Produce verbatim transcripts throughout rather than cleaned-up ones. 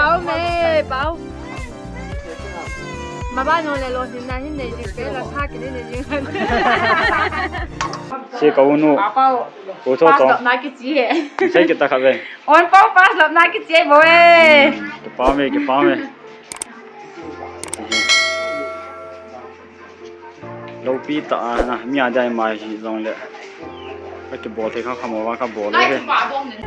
Pau me, pau. Maba no le lo hin na hin nei jing pe la sa ki nei jing. Si ka unu. Pau. U tho pass to. Lop na ki chi he. Sai ki ta kha ve. On pau pass lop na ki chi he bo e. Ki pa me, ki pa me. Lopi ta a na, mi a dai mai hi jong le. Ka kibol thei kha kha mo va ka bol le.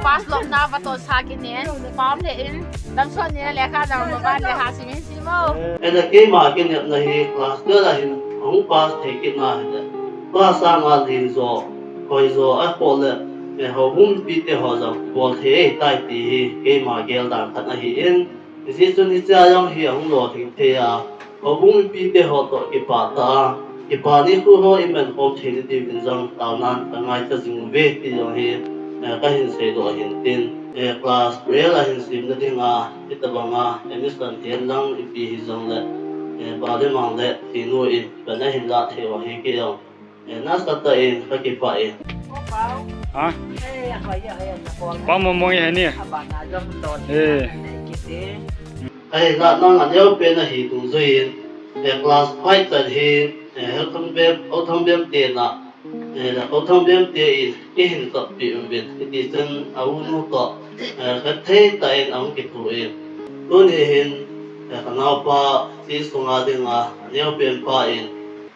Pass lop na va to sa ki nen, pam le in, dam so ni le kha dam mo ba le ha si min si mo. Ena keima kinepna hi class twelve a hin hung pass thei kit na hi le. Class a nga lin zo, koi zo a ko le, e ho bum pi te ho jong bol thei tai ti hi keima gel dan khat ahi in. Hijeh chun hiche a jong hi ahung lolhing thei a, houbung mipite ho toh kipah tah a, kipa nikho ho i man khom thei nadiuvin jong taonan ka ngaicha jing uve ti jong hi, eh, kahin seidoh ahin tin, eh, class twelve a hin simna dinga, hitabanga admission hihen lang ipi hijongle, eh, pa le mang le tinu in pan ahin lah thei u ahi kei jong. Eh, nasa tah in, ka kipah e. Ha? Kipah mong mong e ni. Eh. Ahinla nang aneo pen ahi dungjuiyin, eh, class five chan hi, eh, Hauthang Bem, Hauthang Bem te na, eh, Hauthang Bem te in, eihin kap peh uvin, hiti chun a u nu toh, eh, khat thei tah in ahung kithoh in. Tuni hin, eh, ka naopa, ti sunga dinga, aneo pen pa in,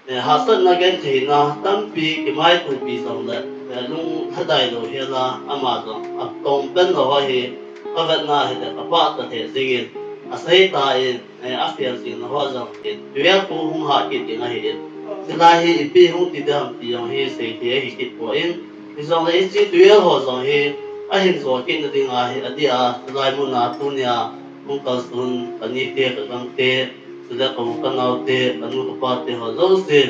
Eh, hahsatna gentheina tampi kimaitopi jongle, eh, lunglhadai lou hela ama jong atong pen lou ahi, kavetna hile kapah talheh jingin, asei tan, eh, afel jing lou ho jong in, twelve khu hung hah kit ding ahin. Chulai hi ipi hung ti ding ham ti jong hi seithei ahi kit poi. Hijongle hiche twelve ho jong hi ahin jo kit nading ahi, adeh a, chulai muna tunia hung kalson kanite, kagangte, chule ka u kanaote, kanu kapa te ho jouse,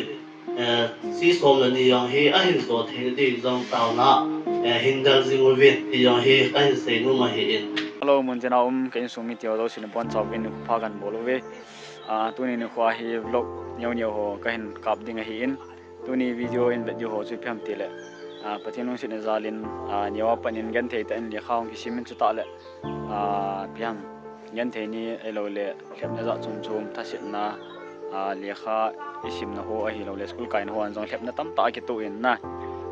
eh, si som le ni jong hi ahin jo theina ding jong taona, eh, hin del jing uvin ti jong hi kahin seinom ahin. Hello, muntina um ka insung mite ho jouse nabonchauvin nikho pha kahin bol uve. Ah, tuni nikho hi vlog neo neo ho kahin kap ding ahin. Tuni video in vet diu ho chu ipi ham tile, ah, Pathen lungsetna jalin, ah, neo a pat in genthei tah in lekha hung kisim in chutah le, ah, ipi ham, genthei ni ahiloule lhepna jat chom chom, thasetna, ah, lekha isimna ho ahiloule school kaina ho a jong lhepna tamtah akitoh in na.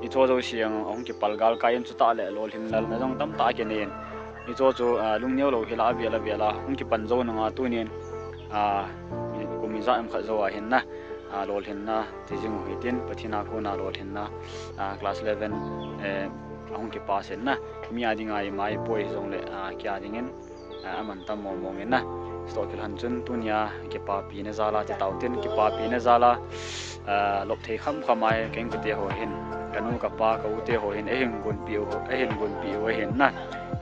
Hicheho jouse ahung kipal galkai in chutah le lolhin lalna jong tamtah akinei in. Hicheho chu, ah, lungneo lou hila avel avel a hung kipan jou nunga tunin, ah, kum ijat ham khat jou ahin na. Ah, lolhinna ti jing u hitin, Pathen a kona lolhinna, ah, class eleven, eh, ahung kipass in na, mi a dinga ima ipoi hijongle, ah, kei a dingin, ah, amantam mong mong in na. Chutoh kilhon chun tunia kipapina jal a ti tautin, kipapina jal a, ah, lop thei kham kham a ka inkote ho hin, kanu kapa ka u te ho hin, eihin gonpeh u, eihin gonpeh u ahin na.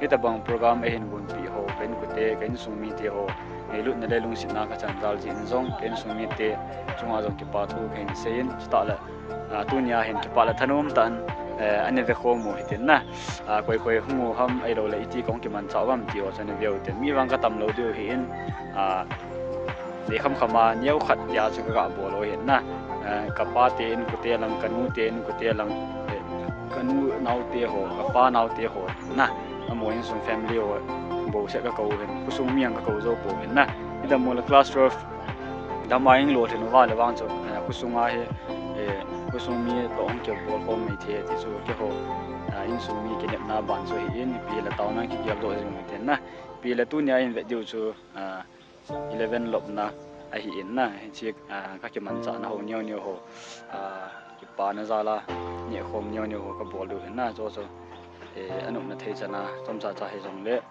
Hitabang program eihin gonpeh ho, ka inkote, ka insung mite ho, eh, lutna le lungsetna kachan jal jeh in jong, ka insung mite chunga jong kipa thu kahin seiyin, chutah le, ah, tunia hin kipah le thanom tah in, eh, ana vekhom u hitin na. Ah, koi koi hung u ham ahiloule iti kahung kimanchah u ham ti ho chu ana veu hitin. Mi vang katam lou diu ahin, ah, dei kham kham a neo khat tia chu kaga bol u ahin na. Eh, kapa te inkote lang, kanu te inkote lang, eh, kanu naote ho, kapa naote ho na. Amaho insung family ho, bouseh kakou u ahin, khosung mi jong kakou jou pou ahin na. Idam u le class twelve dam a ilolhin uva le vang chu, eh, khosunga hi, eh, khosung mi toh hung kibol khom mai thei ti chu keiho, ah, insung mi kinepna ban chu ahin, ipi le taona kigeldoh jing u hitin na. Ipi le tunia ihin vet diu chu, ah, eleven lopna ahin na, hiche, ah, kakimanchahna ho neo neo ho, ah, kipana jal a nehkhom neo neo ho kabol diu ahin na, chuchu, eh, anopna thei chan a chomcha cha hijongle,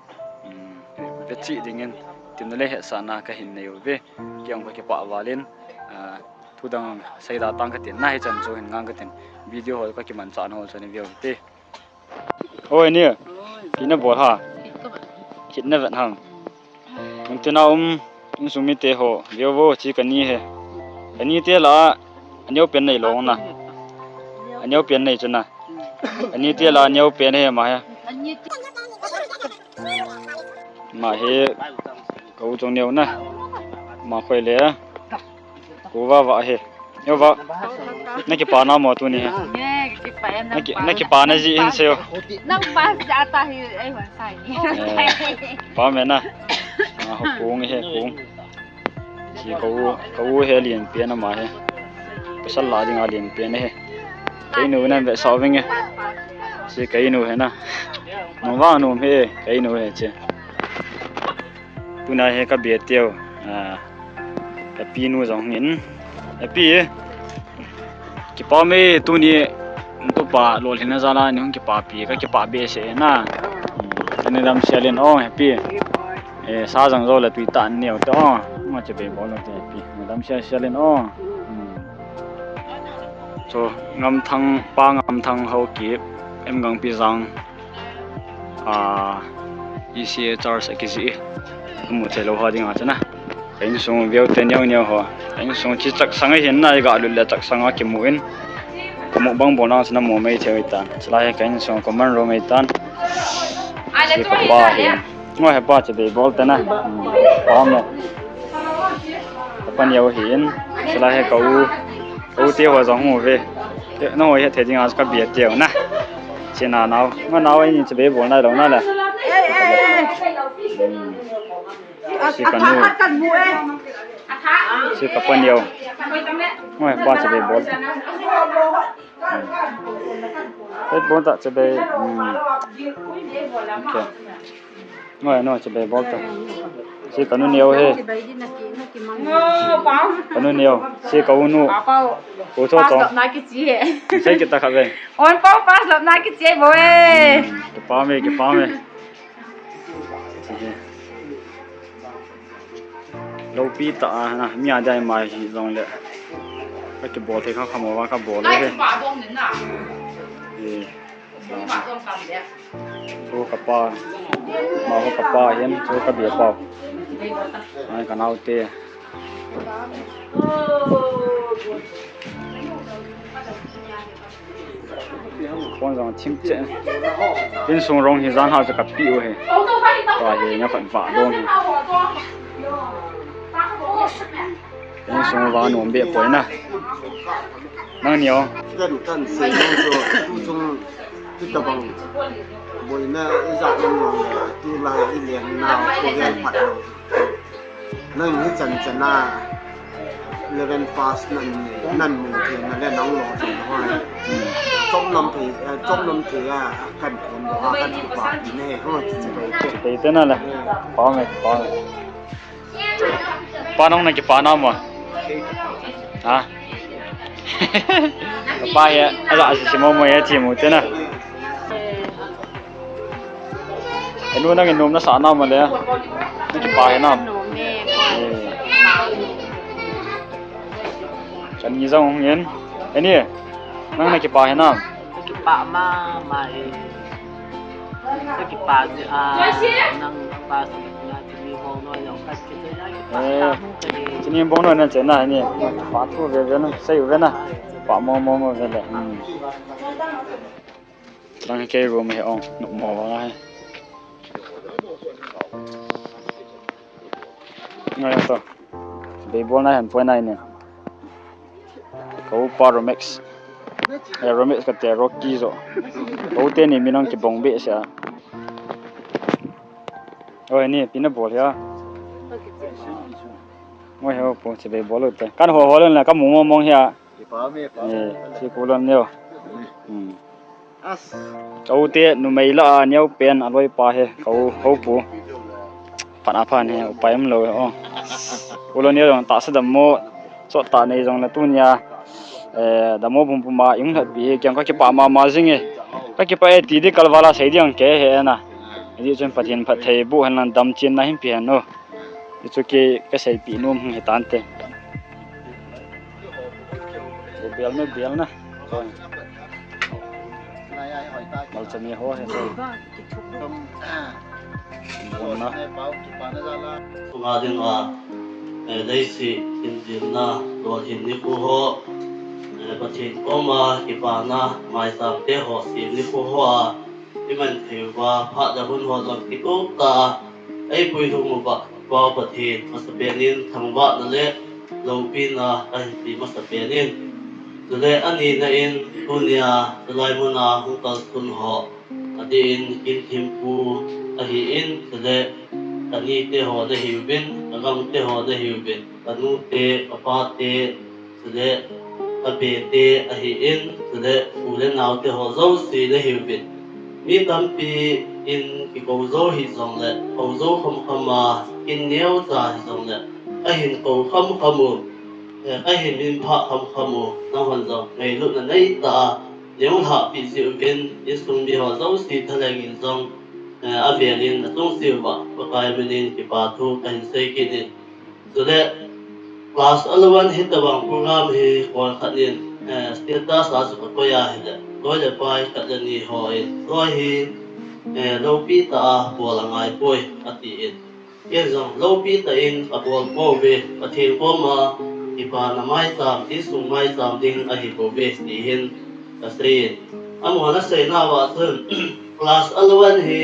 um, vecheh dingin temna le hetsahna kahin nei uve. Kei jong kakipah val in, ah, thu dang seida tang katin na, hichan chu hin ngang katin, video ho kakimanchahna ho chu ana veu hite. Oi, ni. Pi nabol ham? Kit na vet ham? Muntina um insung mite ho, veu vo, hiche kani hi. Kani te lah a, aneo pen nei lou na. Aneo pen nei chu na. Kani te lah a, aneo pen hi ama hi. Ama hi, ka u chong neo na. Ama khoi le. Ko va va hi. Yo va. Nakipana mo tuni hi. Naki-, nakipana ji in seo. Nang pa ja ta hi, eh, wan sai. Eh, pa me na. Ho kong he kong. Chi ka u, ka u he lian pian ama he. Pasal la ding a lian pian he. Kei nu na ve sa ving he. Chi kei nu he na. Nung va nung he, kei nu he chi. Tuna he ka bia teo. Ah. Ka pi nu jong in. Ka pi. Kipa me tuni tu pa lo lhin na jala ni hung kipa pi ka kipa be se na. Ni dam sia len ong happy. Eh, sa jang jo la tui ta neo te ong. Ma che be bol te happy. Ni dam sia sia len ong. So, Ngam Thang, Pa Ngam Thang Haokip, M Gangpi Jang, a, E C A church a kiji, mu thei lo ho ding a chana. Ka insung veu te neo neo ho. Ka insung chi chak sang a hin na i ga lut le chak sang a kimu in. Ka mu bang bol na chana mu mai thei tan. Chulai ka insung common room mai tan. Ai le si tu ka hi pa ta hi. Lia. Ngo he pa che be bol ta na. Hmm. Pa mo. Ka pan yau hin. Chulai he ka u. Ka u te ho jong hu ve. Te, no he thei ding a ka bia teo na. Chena nau. Ma nau ni che be bol na lo na le. Hmm. Si ka nu. Si ka pan yau. Ngoi pa che be bol ta. Hmm. Pe bol ta che be. Hmm. Okay. Ngoi no che be bol ta. Si ka nu neo he. Ka nu neo. Si ka u nu. U cho cho. Pas lap na ki chi he. Sai kita kha be. On pa pas lap na ki chi bo e. Hmm. Kipa me, kipa me. Lopi ta a na, mi a dai mai hi jong le. Ka kibol thei kha kha mo va ka bol le. Ai, he. Chu pa dong nin na. Eh. Chu pa dong kam le. Chu ka pa. Ma ho ka pa hin, chu ka bia pa. Ai, ka nau te. Phone jong thim che. Insung rong hi jan ha chu ka pi u he. Ka he nya khat va dong hi. Insung va nom be poi na. Nang ni o. Kan kan se nang so tu chung tu ta bang. Boina i ja nang nang tu la i lian na ko gel phat lo. Nang hi chan chan a eleven pass nan, nan mu thei na le nang lo thei na hoi. Chom lam thei, eh, chom lam thei a, kan thon lo a, kan kipa pi ne, ho, chi chi bai te. Chi bai te na le. Pa me, pa me. Pa nong na kipa na mo. Ha? Pa ya, ala si si mo mo ya chi mu te na. Enu nang inum na sa na ma le. Ni kipa he nam. Nome, eh. Kan ni jong hung yen. Eni. Nang na kipa he nam. Kipa ma ma e. Kipa ji a nang pa si na ti ni bong no yong ka ki na kipa. Eh. Ti ni bong no na che na ni. Pa thu ve ve na, sei ve na. Pa mo mo mo ve le. Hmm. Lang kei room hi ong, numo va hi. Ngai to. Bei bol na han poi na ni. Ko pa Romex. Eh, Romex ka te Rocky jo. Ko te ni mi nang kibong be sia. Oi ni, pi na bol hia. Ngoi ho po che bei bol te. Kan ho ho le na ka mu mo mong hia. Kipa me pa. Eh, si kulan neo. Hmm. As. Ka u te numei la a neo pen a loi pa he, ka u ho pu. Phat a phan he, upai um lo he, o. U lo neo jong tahsa dammo, chot tah nei jong le tunia. Eh, dammo pum pum a, ing lhat pi he, kiang ka kipa ma ma jing e. Ka kipa e ti di kalvala sei di ang ke he na. Di chun Pathen phatthei bu hen lan dam chin na hin pi hen no. Hichu kei ka seipeh nom hi tante. Bel me bel na. Malcha me ho he. Bon na. Tunga dinga, eh, Leisi injilna, lolhin nikho ho, eh, Pathen koma kipana, maicham te ho, sem nikho ho a, i man thei uva, phat le hun ho jong kitup tah a, ei puilhung uva, Pau Pathen, masapen in thangvahna le loupina kahin pe masapen in. Chule anina in tunia, tulai muna hung kalson ho, adeh in kin thempu ahin, chule Ka nite ho nahiuvin, ka gamte ho nahiuvin, ka nute, ka pate, chule ka bete ahin, chule u le naote ho jouse nahiuvin. Mi tampi in kikou jou hijongle, kou jou khamkham a, kin neocha hijongle, kahin kou khamkham u, eh, kahin minphah khamkham u, nanghon jong ngailutna neitah a, neilhahpi jiuvin, insung mi ho jouse thalheng in jong, eh, avel in nachung cheh uva, Pakai min in kipa thu kahin sei kit in. Chule, class eleven hitobang program hi koi khat in, eh, status a chu kakoi ahile, loi le pai khat le ni hon, loi hi, eh, loupi tah a bol angaipoi, atin. Ken jong loupi tah in kabol pouve, Pathen koma kipana maicham, insung maicham ding ahibouve, ti hin kasei in. Amahon aseina uva chun, class eleven hi,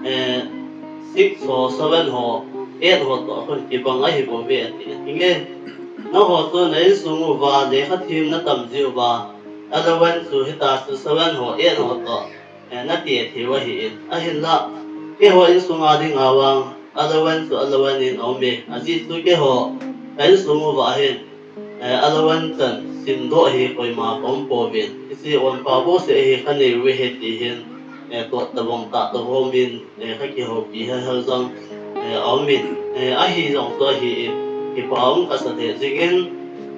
eh, six ho, seven ho, eight ho toh khun kibang ahibouve, ati. Hinge, nangho chu na insung uva lekha them natam jiuva, eleven chu hita chu seven ho, eight ho toh, eh, nate theiu ahin. Ahinla, keiho insung a dinga vang, eleven chu eleven in aume. Ajeh chu keiho, ka insung uva hin, eh, eleven chan simdoh hi koima kaum pouvin. Hiche onpa bouseh hi kanei uve ti hin, eh, toh tabang tah tabang in, eh, kakihoupi hel hel jong, eh, aumin. Eh, ahi jong chu ahin, kipa um kasa lheh jingin,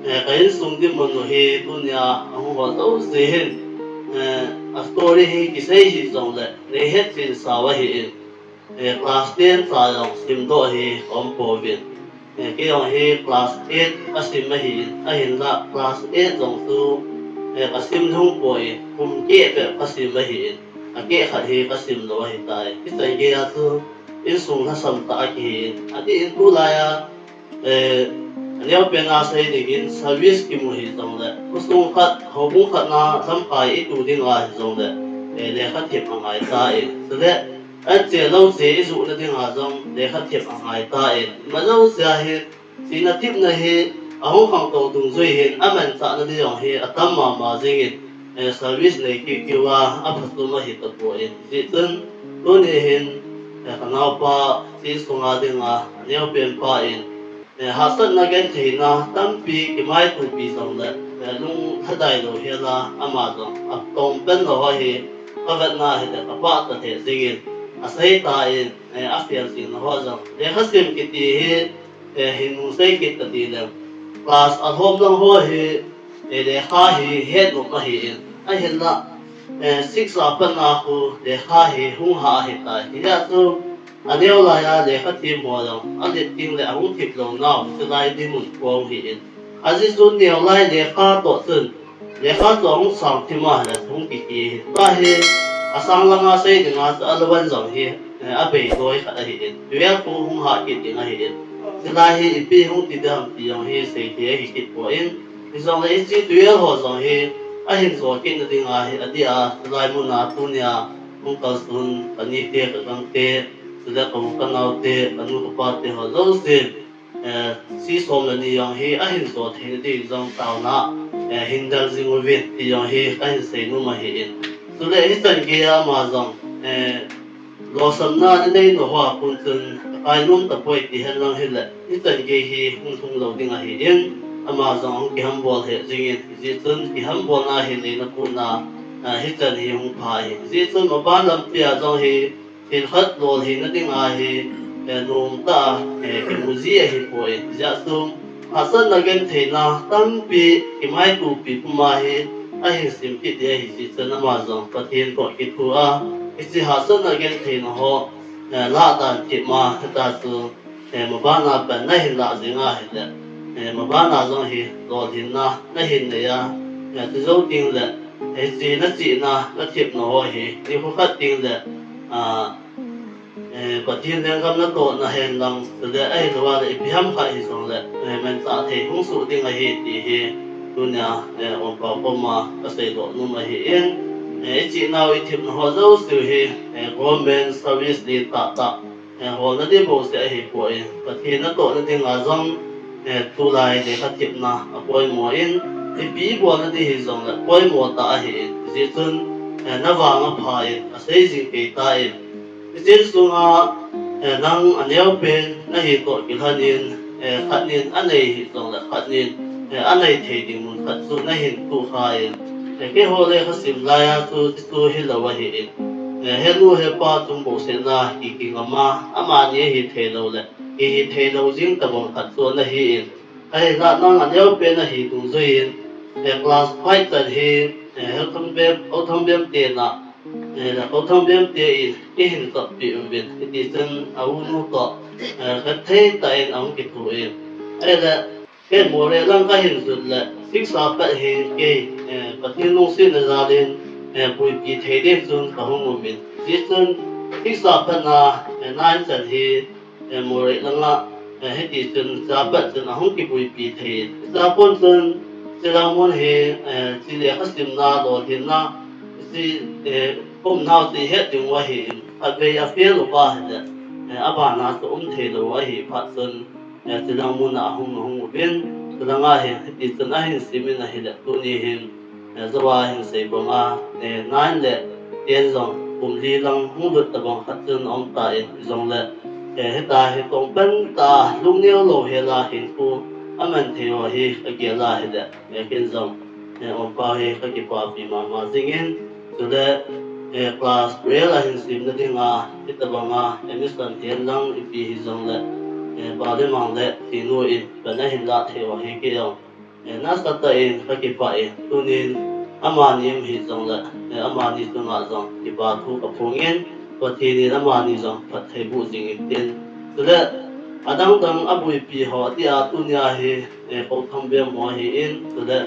eh, ka insung dinmun u hi tunia ahung ho jouse hin, eh, a story hi kisei hijongle, nei hetchen sau ahin, eh, class ten cha jong simdoh hi kaum pouvin. Eh, kei jong hi class eight kasim ahin, ahinla class eight jong chu, eh, kasim lhung poi, kum keh bep kasim ahin, akeh khat hi kasim lou ahitai. Hichan geiya chu insung lhasam tah a kihin, adeh in tulaiya, eh, aneopen a sei dingin service kimu hijongle, khosung khat, houbung khat na lamkai itu ding ahijongle, eh, lekha them angai tan. Chule, anche louche ijohna dinga jong lekha them angai tan. Ima jousea hi, chihna thepna hi ahung khangtou dungjui hin, amanchahna ding jong hi atam mama jingin, eh, service nei kiukiu a, aphachom ahi tapon. Hijeh chun, tuni hin, eh, kanaopa, insung a dinga aneopen pa in, eh, hahsatna gentheina tampi kimaitopi jongle, eh, lunglhadai lou hela ama jong atongpen lou ho hi, kavetna hile kapah talheh jingin, asei tan, eh, afel jing lou ho jong. Lekha sim kiti hi, eh, hin nung sei kit kati leng, class alhom lang ho hi, eh, lekha hi hetnom ahin, ahinla, eh, six a pat a khu lekha hi hung hah ahitai. Hijeh chun, aneo laiya lekha them ho jong, alet tengle ahung thip lou nau, chulai dinmun khu ahin. Ajeh chu neo lai lekha toh chun, lekha chu ahung sang them ahile, hung kikeh ahin. Tua hi, asang langa sei dinga chu eleven jong hi, eh, abei doi khat ahin. Twelve khu hung hah kit ding ahin. Chulai hi ipi hung ti ding ham ti jong hi seithei ahi kit poi. Hijongle hiche twelve ho jong hi, ahin jo kitna dinga hi, adeh a, chulai muna tunia hung kalson, kanite, kagamte, chule ka u kanaote, kanu kapate ho jouse, eh, chi som le ni jong hi ahin jo theina ding jong taona, eh, hin del jing uvin ti jong hi kahin seinom ahin. Chule hichan geiya ama jong, eh, lolhinna anei nau hoa kon chun, akainom tapoi ti henlang hile, hichan gei hi hung lhung lou ding ahin, ama jong hung kihambol lheh jingin, hijeh chun kihambolna hi neina kona, eh, hichan hi hung pha ahi. Hijeh chun maban lampia jong hi, thil khat lolhinna dinga hi, eh, nomtah a, eh, kimu ji ahipoi. Hijeh chun, hahsatna gentheina tampi kimaitopi puma hi, ahin sim kit ding ahi jeh chun ama jong Pathen toh kithoa, hiche hahsatna gentheina ho, eh, lahdan thepna, hita chu, eh, mabana pat nahin lah jing ahile, eh, mabana jong hi lolhinna nahin neiya, eh, chujou tengle, eh, hiche nachihna, nathepna ho hi, nikho khat tengle, ah, eh, Pathen lenggam natohna henlang, chule ahilouleh ipi ham khat hijongle, eh, manchah thei hung soh ding ahi ti hi, tunia, eh, Onpa koma kaseidoh nom ahin, eh, ichihnau ithepna ho jouse hi, eh, government service ding tahtah, eh, holna ding bouseh ahipoi, Pathen natohna dinga jong, eh, tulai lekha thepna apoimo in, ipi ibolna ding hijongle poimo tah ahin, hijeh chun, eh, navang aphan asei jing kei tan. Hiche sunga, Eh, nang aneo pen nahi toh kilhon in, eh, khat nin anei hijongle khat nin, eh, anei thei ding mun khat chu nahin tuh khan, eh, keiho lekha sim laiya chu, chu hilou ahin, eh, henu hepa chung bousehna kiki ngam a, amani ahi thei lou le, kihi thei lou jing tabang khat chu nahin, ahinla nang aneo pen nahi dungjuiyin, eh, class five chan hi, eh, Houthongbem, Houthongbem te na, eh, Houthongbem te in eihin chappi uvin, hitichun a unu toh, eh, khat thei tah in ahung kithoh in. Ahile, kei Moreh lang kahin jot le, six a pat hi kei, eh, Pathen lungsetna jalin, eh, buipi thei ding chun kahung um in. Hitichun, six a pat na, eh, nine chan hi, eh, Moreh langa, eh, hitichun, cha pat chun ahung kibuipi thei. Cha pon chun, chilang mun hi, eh, chi lekha simna, lolhinna, chi, eh, umnau chi het ding u ahin, khatvei a fail uva ahile, eh, abana chu um thei lou ahi phat chun, eh, chilang mun a ahung, ahung uvin, chulanga hin, hitichun ahin sim in ahile, tuni hin, eh, jou a hin sei bang a, eh, nine le ten jong kum li lang hung lut tabang khat chun aum tan, jongle, eh, hitia hi tong pen tah a lungneo lou hel a hinkho aman thei ho hi kagel a ahile, eh, ken jong, eh, Ompa hi kakipapi mama jingin, chule, eh, class twelve ahin simna dinga, hitabang a admission hen lang ipi hijongle, eh, pa le mang le tinu in pan ahin lah thei ho hi kei jong, eh, nasatah in kakipah in, tunin amani um hijongle, eh, amani chunga jong kipa thu kaphongin, Pathen in amani jong phatthei boh jing intin. Chule, adang dang abuipi ho tia tunia hi, eh, Houthongbem ho ahin, chule,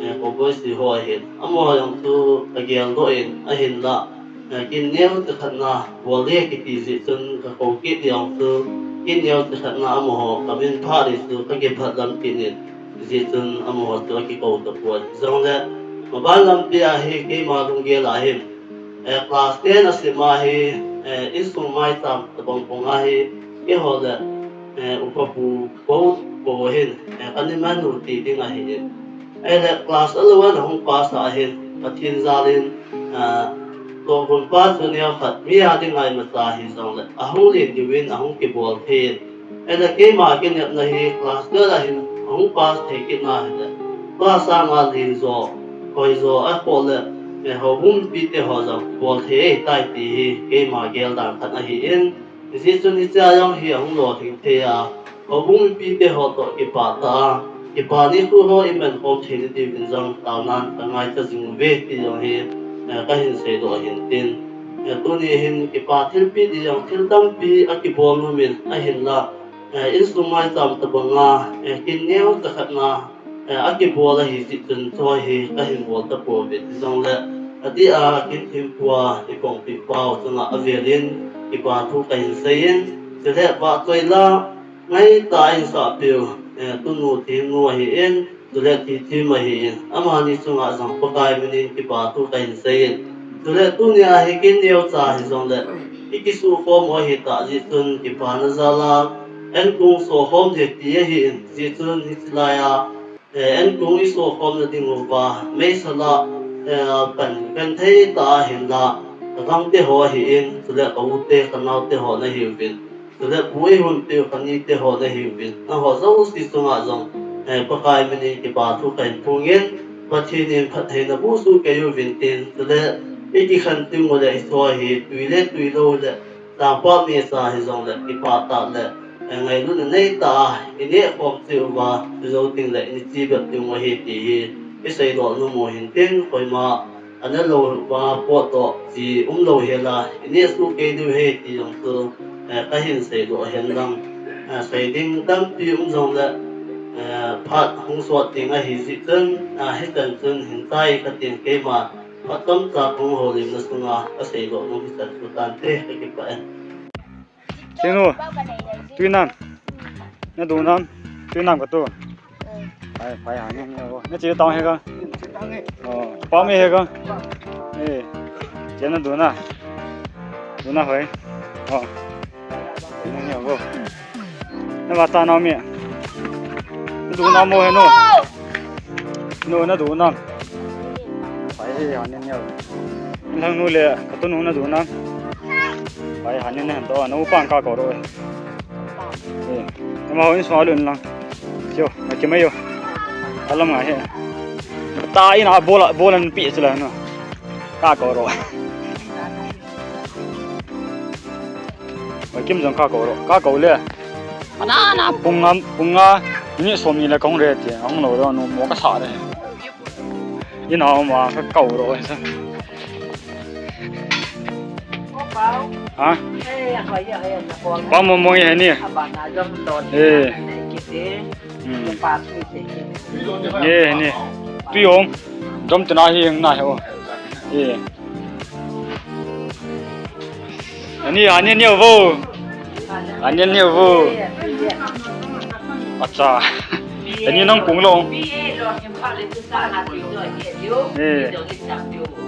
eh, Cowboy si ho ahin. Amaho jong chu kageldoh in, ahinla, eh, kin neocha khat na bol ding kiti jeh chun kakou kit jong chu, kin neocha khat na amaho kamin phat ding chu kakiphat lam kit in, hijeh chun amaho chu akikou tapoi. Jongle, maban lampi a hi keima lunggel a hin, eh, class ten asim a hi, eh, insung maicham tabang bang a hi, keiho le, eh, upa pu bou, bou hin, eh, kana man u ti ding ahin. Ahile class eleven ahung pass a hin, Pathen jalin, eh, tohgon pa chu neokhat mi a dinga imacha hijongle, ahung len diuvin ahung kibol thei in. Ahile keima kinepna hi class twelve a hin ahung pass thei kit na ahile, class sanga len jo, hoi jo, akhoh le, eh, houbung mipite ho jong bol thei ahitai ti hi keima geldan khat ahin, hijeh chun hichea jong hi ahung lolhing thei a, houbung mipite ho toh kipah tah a, kipa nikho ho iman khom theina diuvin jong taonan kangaicha jing uve ti jong hi, eh, kahin seidoh ahin tin. Eh, tuni hin kipa thilpeh ding jong thil tampi akibol nom in ahinla, eh, insung maicham tabang a, eh, kin neocha khat na, eh, akibol ahi jeh chun choi hi kahin bol tapouve, hijongle, adeh a kin thimphu a ipongpeh pau chunga avelin kipa thu kahin sei in, chule vahchoi la ngaitah a eihin sahpeh u, eh, tunu themnu ahin, chule thithem ahin, amani chunga jong Pakai minin kipa thu kahin sei in. Chule tunia hi kin neocha hijongle, ikisukhom u ahitah jeh chun kipana jal a, ankong sokhom ding ti ahin, hijeh chun hiche laiya, eh, ankong isokhomna diuva meisel a, eh, pan genthei tah a hinla, kagangte ho ahin, chule ka-u te kanaote ho nahiuvin, chule pu eihonpeh u kanite ho nahiuvin, nangho jouse chunga jong, eh, Pakai minin kipa thu kahin phongin, Pathen in phattheina boh soh kei uvin tin, chule ikikhen teng ule hiche hi twi le twi lou le, changpah mecha hijongle kipah tah le, eh, ngailutna neitah a inehkhom cheh uva, chujou tengle ini che bep ding u ahi ti hi iseidoh nom u ahin tin, koima ana lou uva potdoh chi umlou hel a, ineh soh kei diu ahi ti jong chu, eh, kahin seidoh ahin lang, eh, sei ding tampi um jongle, eh, phat hung sot ding ahi jeh chun, ah, hichan chun hin tai katin keima phat chomcha kahung houlimna sunga kaseidoh nom hichan chu tante, kakipah e. Sinu, tui nam. Nadu nam. Tui nam katu. Pai, pai hang nge nge o. Nache tang he ka? O, pa me he ka? Eh, che nadu na. Du na hoi. O. Nge nge o. Nava cha nao me. Nadu nam mo he nu. Nu nadu nam. Pai he hang nge nge o. Nlhang nu le katu nu nadu nam. Ai, han in han to, na upa ka ko ro. Eh, ma ho in swa lun lang. Yo, ma ki ma yo. Alam nga he. Ta ina bola, bola pi chila no. Ka ko ro. Oi, Kim jong ka ko ro. Ka ko le. Ana na pung nga, pung nga. Ni som ni le kong re ti. Hung lo ro no mo ka sa re. Ina ma ka ko ro. Ha? Pa mo mo ye ni. Eh. Hmm. Ye ni. Tui ong. Jom tena hi na he o. Eh. Ani, ani ni vo. Ani ni vo. Acha. Ani nang kung lo. Eh.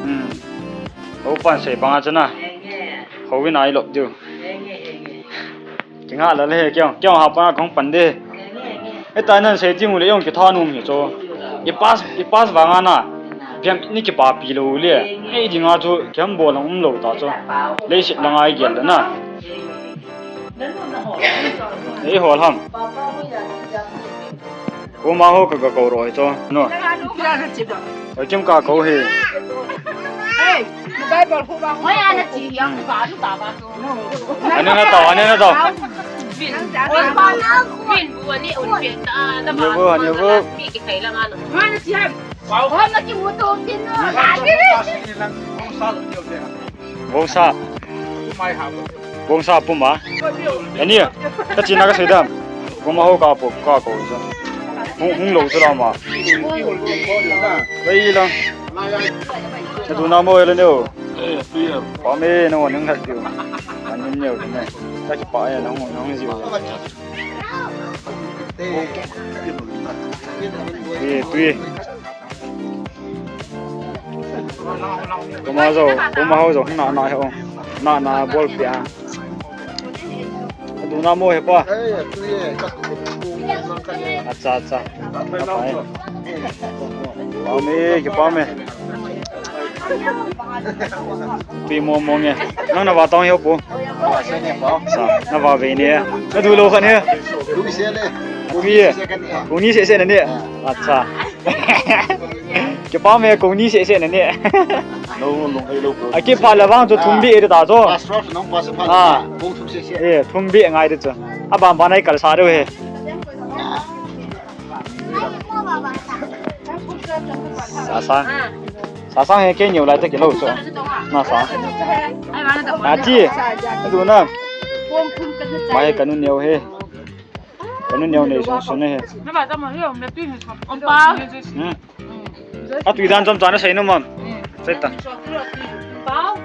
Hmm. Ho pan sei banga chana. Ho win ai lop diu. Kinga la le, kya, kya ha pa kong pan de. Eta nan sei ting u le yong ki tha num hi cho. I pass, i pass vanga na. Pian ni ki pa pi lo le. Ei dinga chu kiam bol um lo ta cho. Leiset la ngai gel na. Ei hol ham. Ko ma ho ka, ka ko ro hi cho. No. Oi, Kim ka ko hi. Hey, Bible ho ba ho. Hoi, ana chi yang ba lu ta ba. Ani na tao, ani na tao. Bin, bin bu ani un bin ta, na ba. Ani bu, ani bu. Mi ki kai la nga no. Ana chi ham. Ho na ki mu to tin no. Ani. Vosa. Vosa puma. Ani, ka china ka sei dam. Kuma ho ka pu, ka ko sa. Hung, hung lo sa la ma. Dai lang. Sa du na mo ele neo. Pa me no nang hat tiu. Ani neo ne. Ka ki pa ya nang nang ji. Eh, tui. Kuma jo, kuma ho jo, na na he o. Na na bol pia. Adu na mo he pa. Acha, acha. Pa me, ki pa me. Tui mo mo nge. Nang na va tong he pu. Sa, na va ve ne. Na du lo khan he. Tui ye. Kung ni se se na ne. Acha. Ki pa me kung ni se se na ne. Lo, lo, lo, lo. A ki pa la vang chu thum bi e ta chu. Pass, pass, nang pass, pass. Ah. Kung thum se se. Eh, thum bi ngai de chu. A ban ban ai kal sa de he. Sa sa. Sa sa he ke nyu lai te ki lo chu. Na sa. Na ti. Du na. Ma he ka nu neo he. Ka nu neo nei sun sun he. Na ba ta ma he, na ti he. Om pa. Hmm. A tui dan chom chan sei nu mam. Sei ta.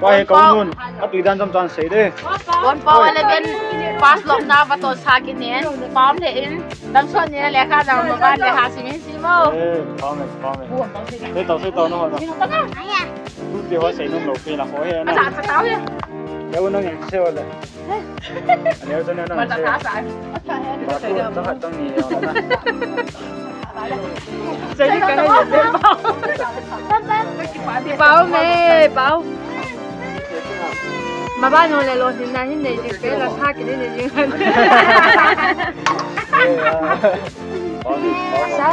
Pa he ko nun. A tui dan chom chan sei de. One pound eleven pass lom na va to sa ki nen. Pam le in. Dam son ni le kha dam ma ba le ha si min si mo. Eh, pam le, pam le. Sei ta, sei ta no. Tu ti ho sei nu lo pe la ho he na. Sa sa ta he. Ya u nang sei wala. Ani ho chun nang sei. Ba tu tang khat tang ni ya na. Pao me, pao. Ma ba no le lo hin na hin nei jing pe la sa ki nei nei jing. Sa.